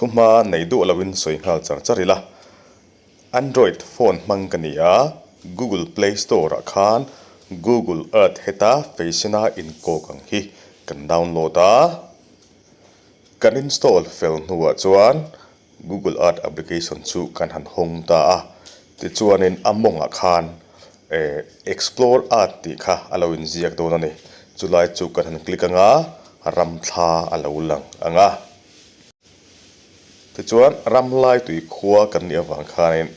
Thuhma nei duh loin sawi nghal char char ila. Android phone hmang ka ni a, Google Play Store ah khan Google Earth heta feisena inkawk ang hi kan download a. Kan install fel hnuah chuan Google Earth application chu kan han hawng ta a, tichuanin a mawngah khan Explore Earth tih kha a lo inziak dawn a ni. Chulai chu kan han click anga ramthla a lo lang ang a. Tichuan, Ramlaitui khua kan nih avang khanin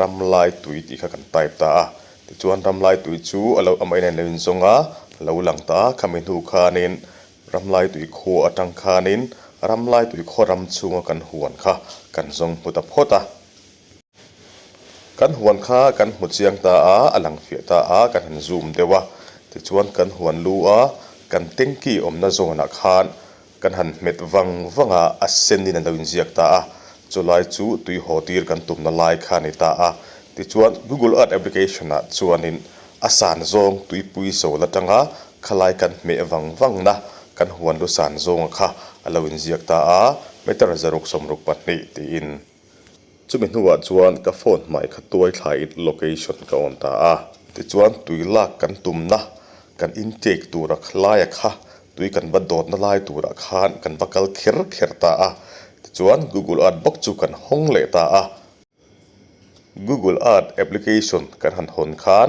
Ramlaitui tih kha kan type ta a. Tichuan, Ramlaitui chu a lo amah in a inzawng a, a lo lang ta a. Khami hnu khanin Ramlaitui khua atang khanin Ramlaitui khaw ram chhunga kan huan kha kan zawng hmu ta phawt a. Kan huan kha kan hmu chiang ta a, a lang fiah ta a, kan han zoom deuh a. Tichuan, kan huan lu a, kan tanky awmna zawnah khan Kan han hmet vang vang a, a senin a lo inziak ta a, chulai chu tui haw tir kan tumna lai kha a ni ta a. Tichuan, Google Earth application ah chuanin a san zawng tuipui zawl atanga khalai kan hmeh vang vangna kan huan lu san zawnga kha a lo inziak ta a, meter 662 tiin. Chumi hnuah chuan ka phone hmai kha tuai thlaiin location ka on ta a. Tichuan tui lak kan tumna kan intake tura laia kha tui kan va dawtna lai turah khan kan va kal kher kher ta a. Tichuan Google Earth bawk chu kan hawng leh ta a. Google Earth application kan han hawn khan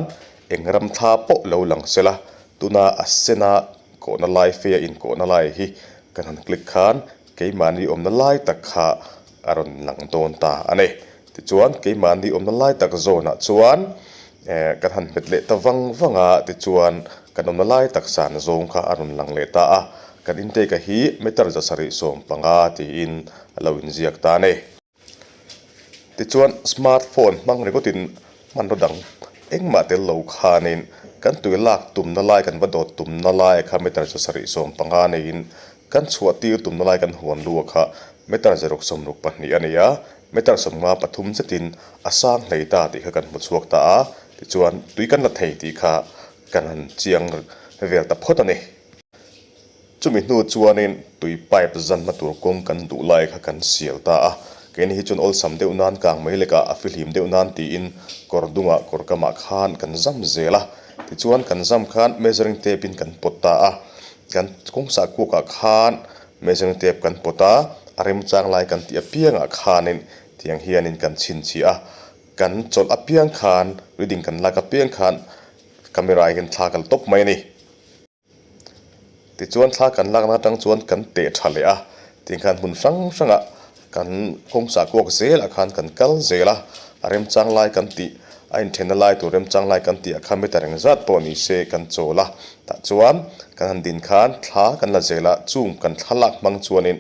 eng ram thla pawh lo lang sela tuna a sena kawhna lai fei a inkawhna lai hi kan han click khan Keimahni awmna lai tak kha a rawn lang dawn ta a ni. Tichuan, keimahni awmna lai tak zawnah chuan kan han hmet leh ta vang vang a, tichuan kan awmna lai tak san zawng kha a rawn lang leh ta a, kan intake a hi meter 750 tiin a lo inziak ta a ni. Tichuan, smart phone hmang ringawtin hmanraw dang engmah tel lo khanin kan tui lak tumna lai, kan va dawt tumna lai kha meter 750 neiin kan chhuah tir tumna lai kan huan lu kha meter 662 a nei a, meter 53 zetin a sang hlei ta tih kha kan hmu chhuak ta a, tichuan tui kan la thei tih kha kan han chiang vel ta phawt a ni. Chumi hnu chuanin tui pipe zanna tur kawng kan duh lai kha kan sial ta a, keini hi chuan awlsam deuh nan kang mai lekah a fihlim deuh nan tiin kawr dungah kawr kamah khan kan zam zel a, tichuan kan zam khan measuring tape in kan pawt ta a, kan kawngsa kuakah khan measuring tape kan pawt a, a remchang lai kan tih apiangah khanin tiang hianin kan chhinchhiah a, kan chawlh apiang khan reading kan lak apiang khan camera hian thla ka la tawp mai a ni. Tichuan thla kan lakna atang chuan kan teh tha leh a, tiang khan hmun hrang hrangah kan kawngsa kuak zelah khan kan kal zel a, a remchang lai kan tih a inthenna lai tur remchang lai kan tih ah khan meter engzat pawh ni se kan chawl a, tah chuan kan han din khan thla kan la zel a, chung kan thlalak hmang chuanin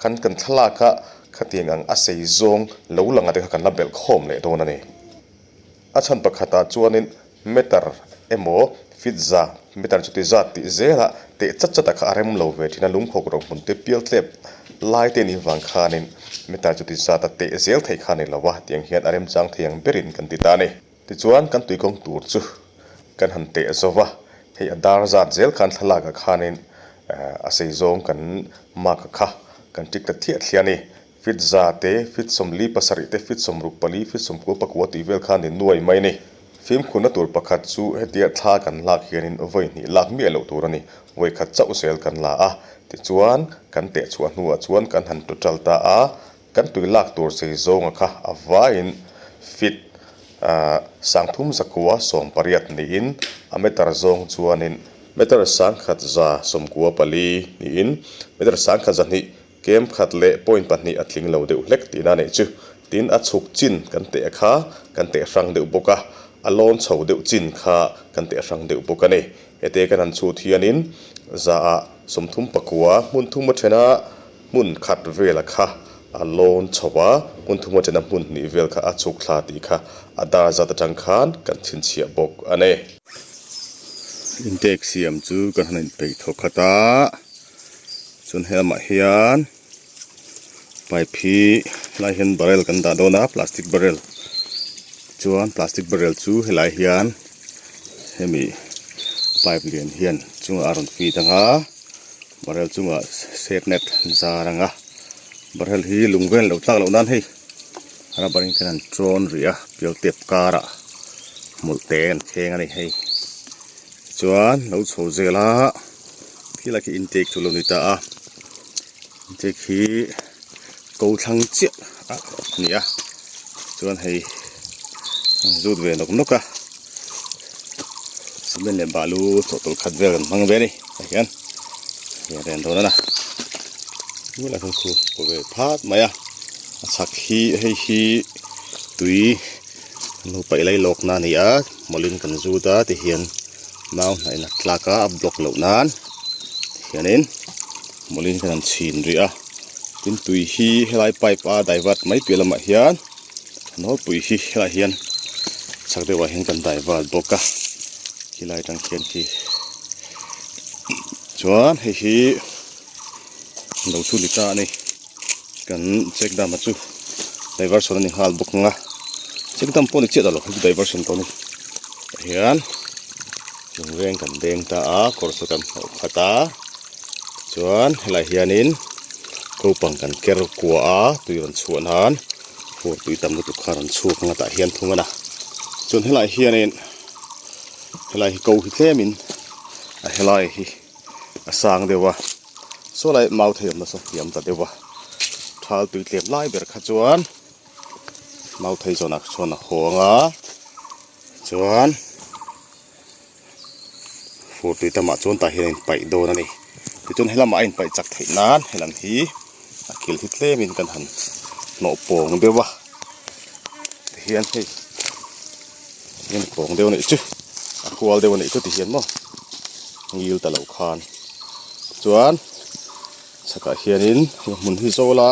khan kan thlalak a khatiang ang a sei zawng lo lang ate kha kan la belh khawm leh dawn a ni. A chhan pakhatah chuanin meter emaw feet za meter chuti zat tih zelah teh chat chat ah kha a rem lo ve thin a, lungkhawk ro hmun te pial tlep lai te nih vang khanin meter chuti zat a teh zel theih kha a ni lo a, tiang hian a remchang thei ang berin kan ti ta a ni. Tichuan kan tuikawng tur chu kan han teh zo va, hei a dar zat zel khan thlalak ah khanin a sei zawng kan mark a kha kan tick ta thiah thliah a ni. Fit za te, fit 47 te, fit 64, fit 99 tih vel khan in nuai mai a ni. Fimkhurna tur pakhat chu hetia thla kan lak hianin vawi hnih lak miah loh tur a ni. Vawi khat chauh zel kan la a, tichuan kan teh chhuah hnuah chuan kan han total ta a, kan tui lak tur sei zawnga kha a vaiin fit 318 niin a meter zawng chuanin meter 1194 niin meter 1200 Kem khat leh point pahnih a tling lo deuh hlek tihna a neih chu. Tin, a chhuk chin kan teh kha kan teh hrang deuh bawk a, a lawn chho deuh chin kha kan teh hrang deuh bawk a ni. Hete kan han chhut hianin zaah 39 hmun thum a thena hmun khat vela kha a lawn chho a, hmun thum a thena hmun hnih vel kha a chhuk thla tih kha a dar zat atang khan kan chhinchhiah bawk a ni. Intake siam chu kan han inpeih thawk khat a. Chuan helamah hian pipe hi helai hian barrel kan dah dawn a plastic barrel chuan plastic barrel chu helai hian hemi pipe lian hian chungah a rawn fit ang a barrel chungah set net zar ang a. Barrel hi lung vel lo tlak loh nan hei rubber in khan an tawn rih a pial tep karah hmawlh te an thleng a ni hei tichuan lo chho zel a thil a khi intake chu lo ni ta a intake hi ko thlang chiah a ni a chuan hei an zut ve nawk nawk a cement leh balu chawhtawlh khat vel kan hmang ve a ni tah hian hei a ren dawn a na tunah hian khu kaw ve phat mai a a chhak hi hei hi tui an lo paih lai lawk na a ni a mawlhin kan zut a tihian mau hnah in a tlak a a block loh nan tihianin mawlhin kan han chhin rih a tin tui hi helai pipe a divert mai piah lamah hian a nawlpui hi helaiah hian chhak deuhah hian kan divert bawk a khilai atang khian khi chuan hei hi lo chu ni ta a ni kan check dam a chu diversion a ni nghal bawk ang a check dam pawh ni chiah ta lo hei chu diversion tawh a ni tah hian lungreng kan deng ta a kawr saw kan hnawh khat a chuan helaiah hianin kopang kan ker kua a tui rawn chhuah nan fur tui tam lutuk kha rawn chhuak ang a tah hian thung a na chuan helaiah hianin helai hi ko hi tlemin a helai hi a sang deuh a saw lai mau thei awm nasa hniam ta deuh a thal tui tlem lai ber kha chuan mau thei zawnah chuan a haw ang a chuan fur tui tamah chuan tah hian a inpaih dawn a ni tichuan helamah a inpaih chak theih nan helam hi a kil hi tlemin kan han hnawh pawng deuh a tihian hei hian pawng deuh a nih chu a kual deuh a nih chu tihian maw ngil ta lo khan chuan chhakah hianin hmun hi zawla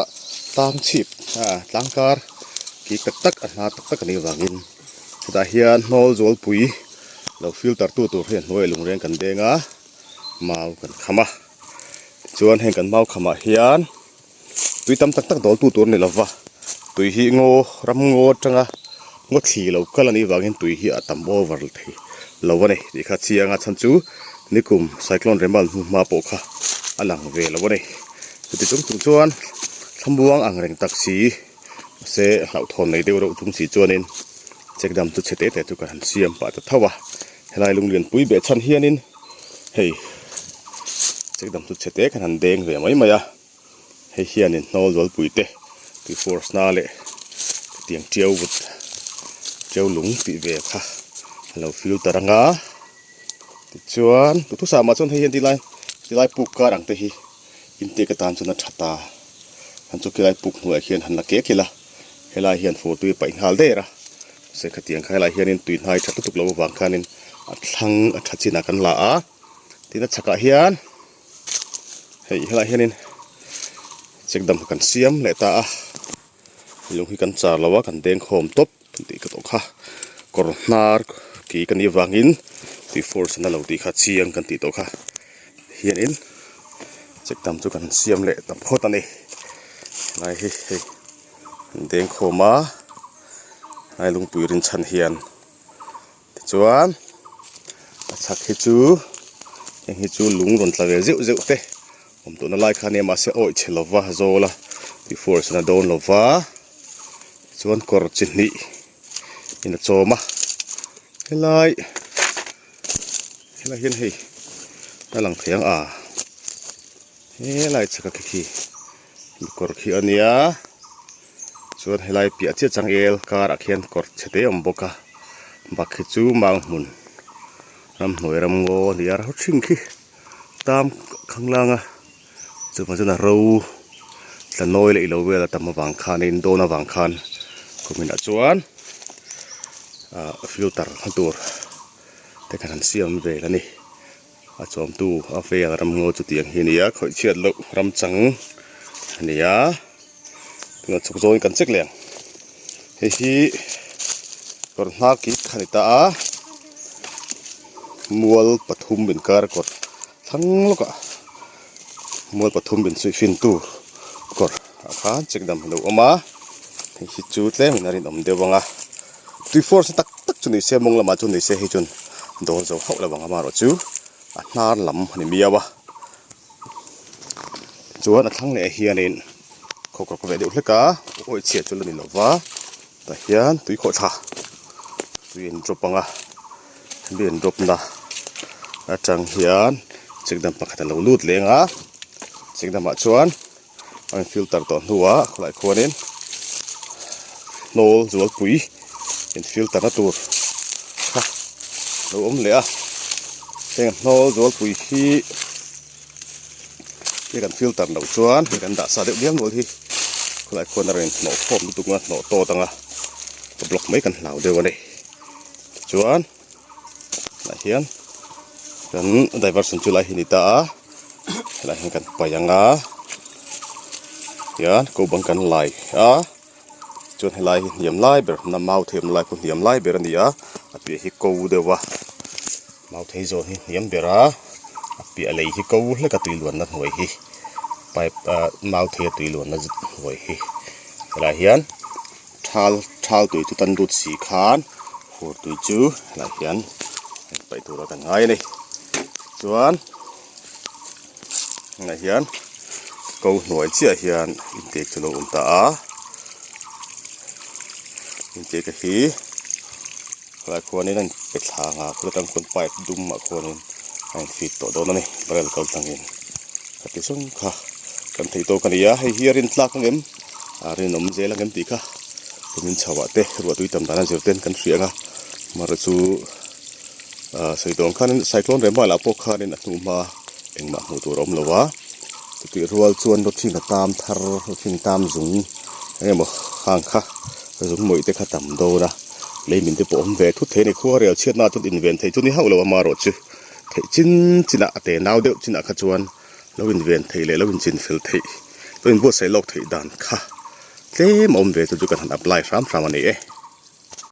tlang chhip ah tlang kar ki tak tak a hna tak tak a nih avangin hetah hian hnawl zualpui lo filter tu tur hi a hnuaiah lungreng kan deng a mau kan kham a tichuan heng kan mau khamah hian tui tam tak tak dawl tu tur a ni lova tui hi ngaw ram ngaw atanga ngaw thli lo kal a nih vangin tui hi a tam over thei lo a ni tih kha chiang a chhan chu nikum cyclone remal hnu hma pawh kha a lang ve lo a ni chuti chung chung chuan thlamuang ang reng tak si mahse hlauhthawn nei deuh reuh chung si chuanin check dam chu chhe te te chu kan han siam pah ta tho a helai lunglian pui beh chhan hianin hei check dam chu chhe te kan han deng ve mai mai a hei hianin hnawl zualpui te tih force na leh tiang tiau vut tiau lung tih ve kha a lo filter anga tichuan duhthusam ah chuan hei hian tilai tilai puk kar ang te hi intake atan chuan a tha ta han chu khilai puk hnuaiah khian han la kek ila helai hian fur tui a paih nghal der a mahse khatiang kha helai hianin tui hnai tha lutuk loh avang khanin a thlang a tha chinah kan la a tin a chhakah hian hei helaiah hianin check dam kan siam leh ta a lung hi kan char lo a kan deng khawm tawp tih ka tawh kha kawr hnar ki ka nih avangin tui force na lo tih kha chiang kan tih tawh kha hianin check dam chu kan siam leh ta phawt a ni helai hi hei an deng khawm a helai lungpui rinchhan hian tichuan a chhak hi chu heng hi chu lung rawn tla ve zeuh zeuh te awm tawhna lai kha ania mahse awih chhe lova zawl a tih force in a dawn lova chuan kawr chi hnih in a chawm a helai helai hian hei a lang thei ang a helai chhak a khi khi kawr khi a nia. Chuan helai piah chiah changel karah khian kawr chhe te a awm bawk a bak hi chu mang hmun ramhnuai ram ngaw a ni a ro thin khi tam khanglang a chuvang chuan a ro tla nawi leh ilo vel a tam avang khanin dawn avang khan kuminah chuan ah filter na tur te khan an siam vel a ni. A chawmtu a vel ram ngaw chu tiang hi a ni a khawih chhiat loh ram chang a ni a tunah chhuk zawngin kan check leh ang hei hi kawr hnar kik a ni ta a mual pathum inkar kawr thlang lawkah mual pathum insuih fintu kawr ah khan check dam a lo awm a hei hi chu tlemin a rinawm deuh ang a. Tui force tak tak chu ni se mawng lamah chuan ni se hei chuan dawn zo hauh lo ang amaherawh chu a hnar lam a ni miau a tichuan a thlang leh hianin. Khawkrawk ve deuh hlek a, awi chhia chu la ni lo va, tah hian tui khawh thla tui in drop ang a, tui in drop na atang hian check dam pakhat a lo lut leng a, check dam ah chuan a in filter tawh hnuah khawlai khuanin hnawl zualpui in filter na tur kha a lo awm leh a, heng hnawl zualpui hi. Hei kan filter loh chuan hei kan dah sa deuh dial nual hi khawlai khuan a rawn hnawh khawm lutuk a hnawh tawt ang a ka block mai kan hlau deuh a ni tichuan tunah hian kan diversion chu lai hi a ni ta a helaiah hian kan paih ang a tihian ko bang kan lai a chuan helai hi hniam lai ber na mau thei awmna lai pawh hniam lai ber a ni a a piah hi ko deuh a mau thei zawn hi hniam ber a a piah lei hi ko hlek a tui luanna hnuai hi pipe ah mau thei a tui luanna hnuai hi helaiah hian thal thal tui chu tan lut si khan fur tui chu helaiah hian paih tur a kan ngai a ni chuan. Tunah hian ko hnuai chiah hian intake chu a lo awm ta a intake hi helai khuanin a inpe thla ang a khawlai atang khuan pipe dum ah khuanin a in fit tawh dawn a ni barrel kal tlangin ka ti zawng kha kan theih tawk a ni a hei hi a rin tlak ang em a rinawm zel ang em tih kha tumin chho ah te ruah tui tam dan a zir ten kan hria ang a amaherawhchu chu. Ahh sawi dawn khanin cyclone rema lah pawh khanin a hnuhma engmah hmuh tur a awm lo a chutih rual chuan rawthing a tam thar rawthing tam zung eng emaw hang kha zung mawih te kha tam dawn a lei min te pawh awm ve thut thei a ni khua rel chhiatna ah chuan inven theih chu ni hauh lo a marawh chu theih chin chin ah a te nau deuh chin ah kha chuan lo inven theih leh lo inchin fel theih lo inbuatsaih lawk theih dan kha tlem a awm ve chu chu kan han apply hram hram a ni e.